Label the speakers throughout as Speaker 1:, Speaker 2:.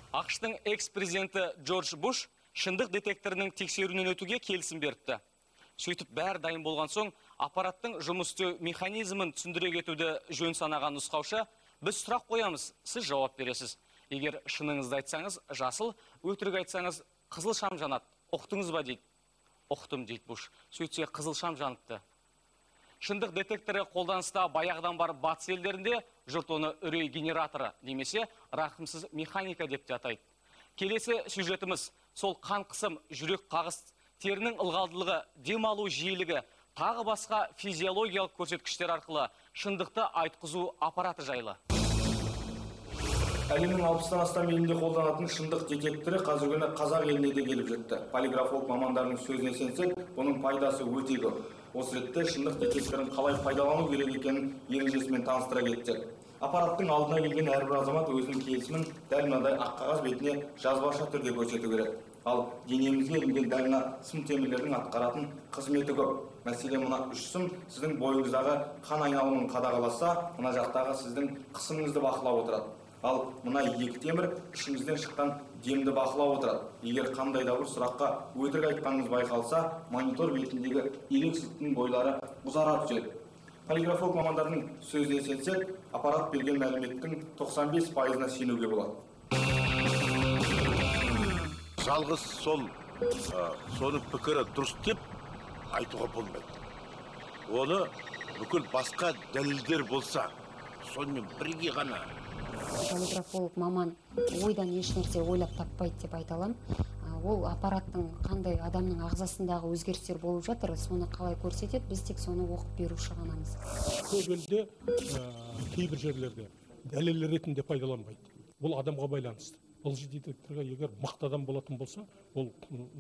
Speaker 1: АҚШ-тың экс-президенті Джордж Буш шындық детекторының тексеруінен өтуге келісім беріпті. Сөйтіп бәрі дайын болған соң, аппараттың жұмыс істеу механизмін түсіндіре кетуді жөн санаған нұсқаушы, біз сұрақ қоямыз, сіз жауап бересіз. Егер шыныңызды айтсаңыз, жасыл, өтірік айтсаңыз, қызыл шам жанады. Ұқтыңыз ба дейді. Ұқтым дейді Буш. Сөйтсе қызыл шам жаныпты. Шындық детекторы қолданыста баяғыдан бар батыс елдерінде жұрт оны үрей генераторы немесе рақымсыз механика деп те атайды. Келесі сюжетіміз сол қан қысым, жүрек қағыс, терінің ылғалдылығы, дем алу жиілігі, тағы басқа физиологиялық көрсеткіштер арқылы шындықты айтқызу аппараты жайлы.
Speaker 2: Әлемнің 60-тан астам елінде қолданатын шындық детекторы қазіргі күні қазақ еліне де келіп жетті. Полиграфолог мамандарының сөзіне сенсек, бұның пайдасы өте көп. Осы ретте шындық детекторын қалай пайдалану керек екенін ережесімен таныстыра кетсек. Аппараттың алдына келген әрбір азамат өзінің келісімін дәл мынадай ақ қағаз бетіне жазбаша түрде көрсету керек. Ал денемізге ілінген дәл мына сым темірлердің атқаратын қызметі көп. Мәселен, мына үш сым сіздің бойыңыздағы қан айналымын қадағаласа, мына жақтағы сіздің қысымыңызды бақылап отырады. Ал мына екі темір ішіңізден шыққан демді бақылап отырады. Егер қандай да бір сұраққа өтірік айтқаныңыз байқалса, монитор бетіндегі ирек бойлары ұзара түседі. Полиграфолог мамандардың сөзіне сенсек, аппарат берген мәліметтің 95%-ына сенуге болады.
Speaker 3: Жалғыз сол соның пікірі дұрыс деп айтуға болмайды. Оны бүкіл басқа дәлелдер болса, сонымен бірге ғана.
Speaker 4: Полиграфолог маман ойдан еш нәрсе ойлап таппайды деп айта аламын. Ол аппараттың қандай адамның ағзасындағы өзгерістер болып жатыр, соны қалай көрсетеді, біз тек соны оқып беруші ғанамыз.
Speaker 5: Көп елде, кейбір жерлерде дәлел ретінде пайдаланбайды. Бұл адамға байланысты. Лжи детекторға егер мықты адам болатын болса, ол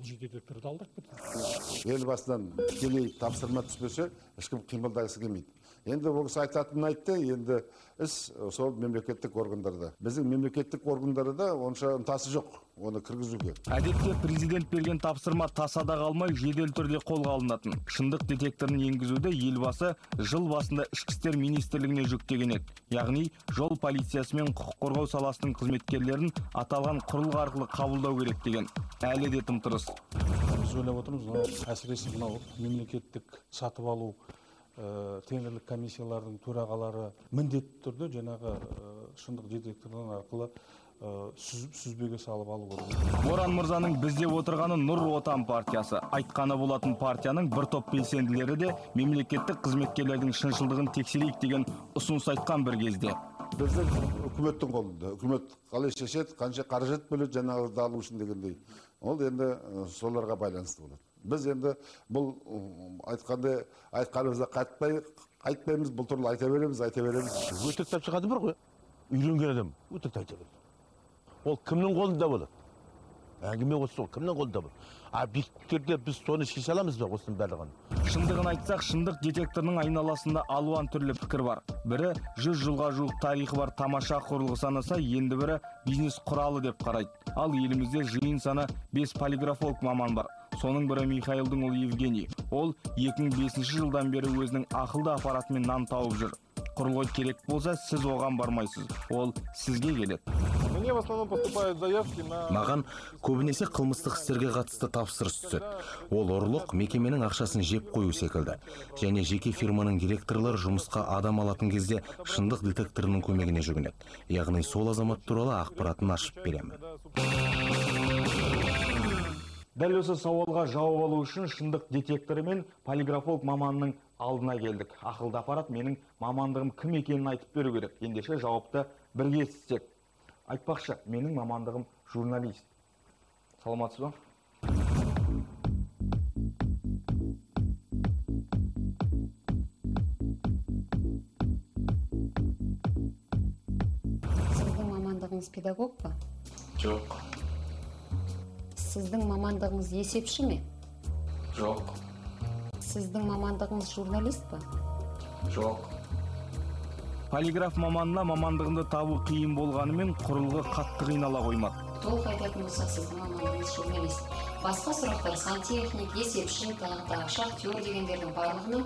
Speaker 5: лжи детекторды алдырып кетеді.
Speaker 6: Елбасынан тікелей тапсырма түспесе, ешкім қимылдағысы келмейді. Енді ол кісі айтатынын айтты, енді іс сол мемлекеттік органдарда. Біздің мемлекеттік органдарда онша ынтасы жоқ оны кіргізуге.
Speaker 2: Әдетте президент берген тапсырма тасада қалмай жедел түрде қолға алынатын. Шындық детекторын енгізуді елбасы жыл басында Ішкі істер министрлігіне жүктеген еді. Яғни жол полициясы мен құқық қорғау саласының қызметкерлерін аталған құрылғы арқылы қабылдау керек деген. Әлі де тым-тырыс.
Speaker 7: Біз ойлап отырмыз, мынау әсіресе мынау мемлекеттік сатып алу тендерлік комиссиялардың төрағалары міндетті түрде жаңағы шындық детекторлар арқылы сүзбеге салып алу керек.
Speaker 2: Боран мырзаның бізде отырғаны Нұр Отан партиясы. Айтқаны болатын партияның бір топ белсенділері де мемлекеттік қызметкерлердің шыншылдығын тексерейік деген ұсыныс айтқан бір кезде.
Speaker 6: Біздің үкіметтің қолында. Үкімет қалай шешеді, қанша қаражат бөледі жаңағыды алу үшін дегендей. Ол енді соларға байланысты болады. Біз енді бұл айтқандай айтқанымызда қайтпаймыз, бұл туралы айта береміз, айта береміз.
Speaker 3: Өтірік тапсырған бар ғой, үйренген адам өтірік айта береді. Ол кімнің қолында болады? Әңгіме осы сол, кімнің қолында болады? Объективті түрде біз соны шеше аламыз ба осының барлығын?
Speaker 2: Шындығын айтсақ, шындық детекторының айналасында алуан түрлі пікір бар. Бірі 100 жылға жуық тарихы бар тамаша құрылғы санаса, енді бірі бизнес құралы деп қарайды. Ал елімізде жиын саны 5 полиграфолог маман бар. Соның бірі Михаилдың ұлы Евгений. Ол 2005 жылдан бері өзінің ақылды аппаратымен нан тауып жүр. Құрылғы керек болса, сіз оған бармайсыз. Ол сізге келеді.
Speaker 8: Мне в основном поступают заявки на...
Speaker 9: Маған көбінесе қылмыстық істерге қатысты тапсырыс түседі. Ол ұрлық, мекеменің ақшасын жеп қою секілді. Және жеке фирманың директорлары жұмысқа адам алатын кезде шындық детекторының көмегіне жүгінеді. Яғни сол азамат туралы ақпаратын ашып беремін.
Speaker 2: Дәл осы сауалға жауап алу үшін шындық детекторы мен полиграфолог маманының алдына келдік. Ақылды аппарат менің мамандығым кім екенін айтып беру керек. Ендеше жауапты бірге естісек. Айтпақшы, менің мамандығым журналист. Саламатсыз ба?
Speaker 4: Сіздің мамандығыңыз педагог па?
Speaker 1: Жоқ.
Speaker 4: Сіздің мамандығыңыз есепші ме?
Speaker 1: Жоқ.
Speaker 4: Сіздің мамандығыңыз журналист па?
Speaker 1: Жоқ.
Speaker 2: Полиграф маманына мамандығымды табу қиын болғанымен құрылғы қатты қинала қоймады.
Speaker 4: Толық айтатын болсақ, сіздің мамандығыңыз журналист. Басқа сұрақтар сантехник, есепші, тағы да шахтер дегендердің барлығына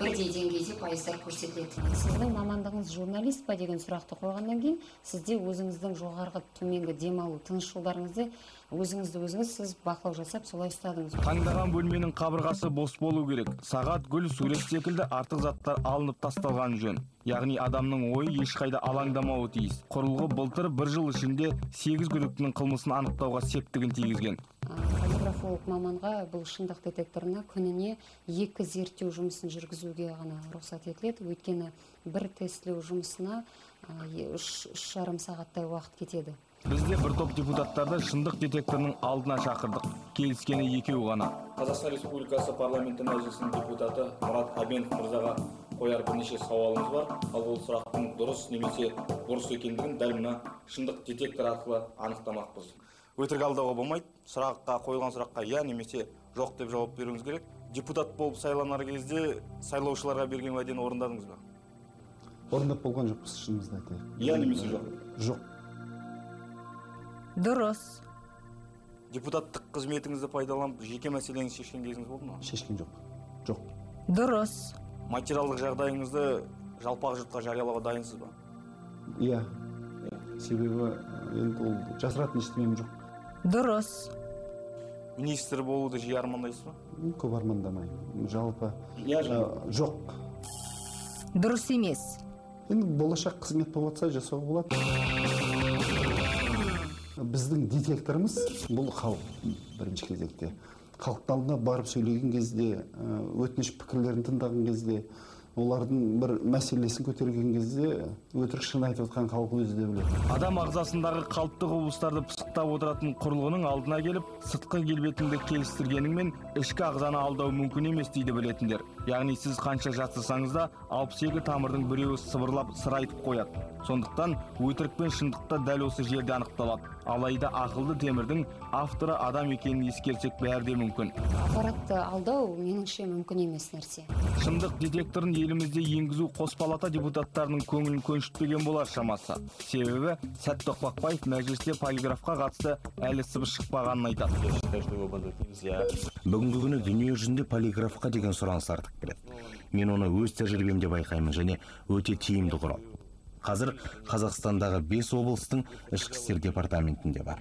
Speaker 4: бірдей деңгейде пайыздар көрсетіледі. Сіздің мамандығыңыз журналист па деген сұрақты қойғаннан кейін сізде өзіңіздің жоғарғы, төменгі демалу, тыныс жолдарыңызды өзіңізді өзіңіз сіз бақылау жасап солай ұстадыңыз.
Speaker 2: Таңдаған бөлменің қабырғасы бос болу керек. Сағат, гүл, сурет секілді артық заттар алынып тасталған жөн. Яғни адамның ойы ешқайда алаңдамауы тиіс. Құрылғы былтыр бір жыл ішінде 8 күдіктінің қылмысын анықтауға септігін тигізген.
Speaker 4: Полиграфолог маманға бұл шындық детекторына күніне 2 зерттеу жұмысын жүргізуге ғана рұқсат етіледі. Өйткені бір тестілеу жұмысына 3,5 сағаттай уақыт кетеді.
Speaker 2: Бізде бір топ депутаттарды шындық детекторының алдына шақырдық. Келіскені екеу ғана. Қазақстан Республикасы парламенті мәжілісінің депутаты Мұрат Әбенов мырзаға қояр бірнеше сауалымыз бар. Ал ол сұрақтың дұрыс немесе бұрыс екендігін дәл мына шындық детектор арқылы анықтамақпыз. Өтірік алдауға болмайды. Сұраққа қойылған сұраққа иә немесе жоқ деп жауап беруіңіз керек. Депутат болып сайланар кезде сайлаушыларға берген уәдені орындадыңыз ба?
Speaker 10: Орындап болған жоқпыз, шынымызды айтайық.
Speaker 2: Иә немесе жоқ?
Speaker 10: Жоқ.
Speaker 11: Дұрыс.
Speaker 2: Депутаттық қызметіңізді пайдаланып, жеке мәселеңізді шешкен кезіңіз болды ма?
Speaker 10: Шешкен жоқ. Жоқ.
Speaker 11: Дұрыс.
Speaker 2: Материалдық жағдайыңызды жалпақ жұртқа жариялауға дайынсыз ба?
Speaker 10: Иә. Себебі енді ол жасыратын ештеңем жоқ.
Speaker 11: Дұрыс.
Speaker 2: Министр болуды жиі армандайсыз ба?
Speaker 10: Көп армандамаймын. Жалпы
Speaker 2: иә,
Speaker 10: жоқ.
Speaker 11: Дұрыс емес.
Speaker 10: Енді болашақ қызмет болып жатса жасауға болады. Біздің детекторымыз бұл халық бірінші кезекте. Халықтың алдына барып сөйлеген кезде, өтініш пікірлерін тыңдаған кезде, олардың бір мәселесін көтерген кезде өтірік шын айтып отқан халық өзі де біледі.
Speaker 2: Адам ағзасындағы қалыпты құбылыстарды пысықтап отыратын құрылғының алдына келіп, сыртқы келбетіңді келістіргеніңмен ішкі ағзаны алдау мүмкін емес дейді білетіндер. Яғни сіз қанша жасырсаңыз да 62 тамырдың біреуі сыбырлап сыр айтып қояды. Сондықтан өтірік пен шындықта дәл осы жерде анықталады. Алайда ақылды темірдің авторы адам екенін ескерсек бәрі де мүмкін.
Speaker 4: Аппаратты алдау меніңше мүмкін емес нәрсе.
Speaker 2: Шындық детекторын елімізде енгізу қос палата депутаттарының көңілін көншітпеген болар шамасы. Себебі Сәт Тоқпақбаев мәжілісте полиграфқа қатысты әлі сыбыс шықпағанын айтады.
Speaker 9: Бүгінгі күні дүние жүзінде полиграфқа деген сұраныс артып келеді. Мен оны өз тәжірибемде байқаймын және өте тиімді құрал. Қазір Қазақстандағы 5 облыстың ішкі істер департаментінде бар.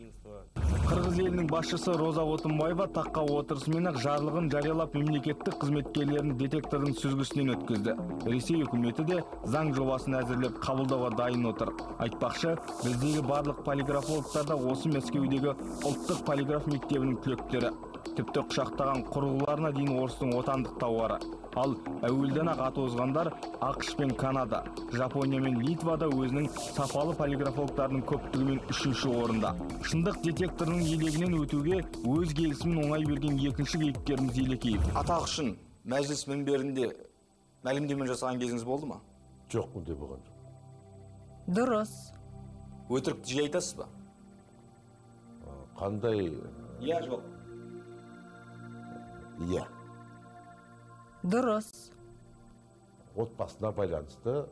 Speaker 2: Қырғыз елінің басшысы Роза Отунбаева таққа отырысымен-ақ жарлығын жариялап, мемлекеттік қызметкерлерін детектордың сүзгісінен өткізді. Ресей үкіметі де заң жобасын әзірлеп қабылдауға дайын отыр. Айтпақшы, біздегі барлық полиграфологтар да осы Мәскеудегі ұлттық полиграф мектебінің түлектері. Тіпті құшақтаған құрылғыларына дейін орыстың отандық тауары. Ал әуелден-ақ аты озғандар ақш пен Канада, Жапония мен Литвада өзінің сапалы полиграфологтарының көптігімен 3-ші орында. Шындық детекторының елегінен өтуге өз келісімін оңай берген екінші кейіпкеріміз Елекеев. Атақ үшін мәжіліс мінберінде мәлімдеме жасаған кезіңіз болды ма?
Speaker 3: Жоқ, ондай болған жоқ.
Speaker 11: Дұрыс.
Speaker 2: Өтірікті жиі айтасыз ба?
Speaker 3: Қандай?
Speaker 2: Иә, жоқ.
Speaker 3: Иә.
Speaker 11: Дұрыс.
Speaker 3: Отбасына байланысты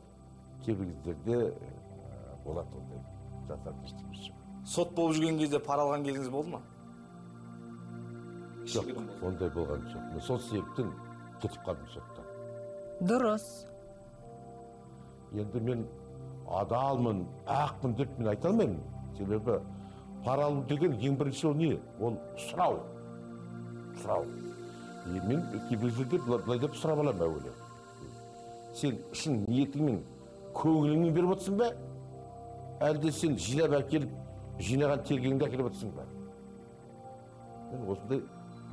Speaker 3: кейбір кездерде болады ондай жасыратын ештеңесі жоқ.
Speaker 2: Сот болып жүрген кезде пара алған кезіңіз болды ма?
Speaker 3: Жоқ, ондай болған жоқ. Мен сол себептен кетіп қалдым соттан.
Speaker 11: Дұрыс.
Speaker 3: Енді мен адалмын, ақпын деп мен айта алмаймын. Себебі пара алу деген ең бірінші ол не? Ол сұрау. Сұрау. Мен кейбір жерде былай деп сұрап аламын әуелі. Сен шын ниетіңмен, көңіліңмен беріп отырсың ба? Әлде сен жинап әкеліп, жинаған тергеніңді әкеліп отырсың ба? Мен осындай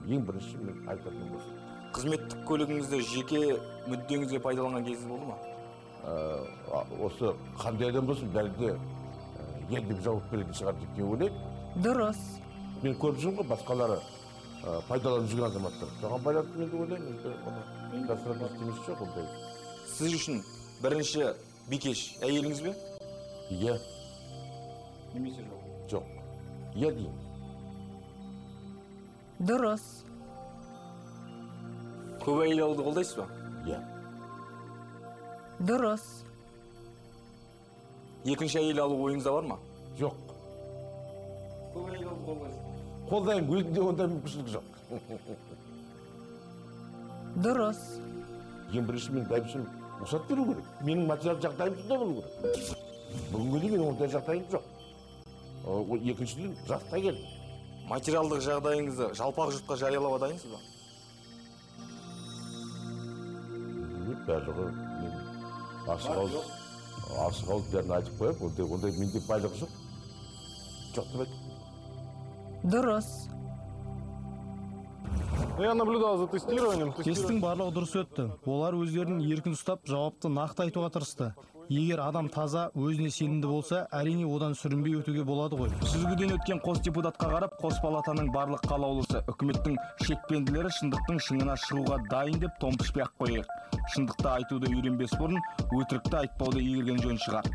Speaker 3: ең бірінші мен айтатыным осы.
Speaker 2: Қызметтік көлігіңізді жеке мүддеңізге пайдаланған кезіңіз болды ма?
Speaker 3: Осы қандай адам болсын, бәрі де иә деп жауап беретін шығар деп мен ойлаймын.
Speaker 11: Дұрыс.
Speaker 3: Мен көріп жүрмін ғой, басқалары пайдаланып жүрген азаматтар. Соған байланысты мен де ойлаймын, енді оны жасыратын ештеңесі жоқ ондай.
Speaker 2: Сіз үшін бірінші бикеш әйеліңіз бе?
Speaker 3: Иә.
Speaker 2: Немесе жоқ?
Speaker 3: Жоқ. Иә деймін.
Speaker 11: Дұрыс.
Speaker 2: Көп әйел алуды қолдайсыз ба?
Speaker 3: Иә.
Speaker 11: Дұрыс.
Speaker 2: Екінші әйел алу ойыңызда бар ма?
Speaker 3: Жоқ.
Speaker 8: алуды қолдайсыз?
Speaker 3: Қолдаймын, өзімде ондай мүмкіншілік жоқ.
Speaker 11: Дұрыс.
Speaker 3: Ең бірінші мен бәйбішем рұқсат беру керек. Менің материалдық жағдайым сондай болу керек. Бүгінгі күнде менің ондай жағдайым жоқ. Ол екіншіден, жасқа келдім.
Speaker 2: Материалдық жағдайыңызды жалпақ жұртқа жариялауға дайынсыз ба?
Speaker 3: Білмеймін, барлығы мен ашық ауыз, ашық ауыз бәрін айтып қоямын. Ондай менде байлық жоқ. Жоқ деп айт.
Speaker 11: Дұрыс.
Speaker 8: Я наблюдал за тестированием.
Speaker 12: Тесттің барлығы дұрыс өтті. Олар өздерін еркін ұстап, жауапты нақты айтуға тырысты. Егер адам таза, өзіне сенімді болса, әрине одан сүрінбей өтуге болады ғой.
Speaker 13: Сүзгіден өткен қос депутатқа қарап, қос палатаның барлық қалаулысы, үкіметтің шекпенділері шындықтың шыңына шығуға дайын деп томпышпай ақ қояйық. Шындықты айтуды үйренбес бұрын, өтірікті айтпауды игерген жөн шығар.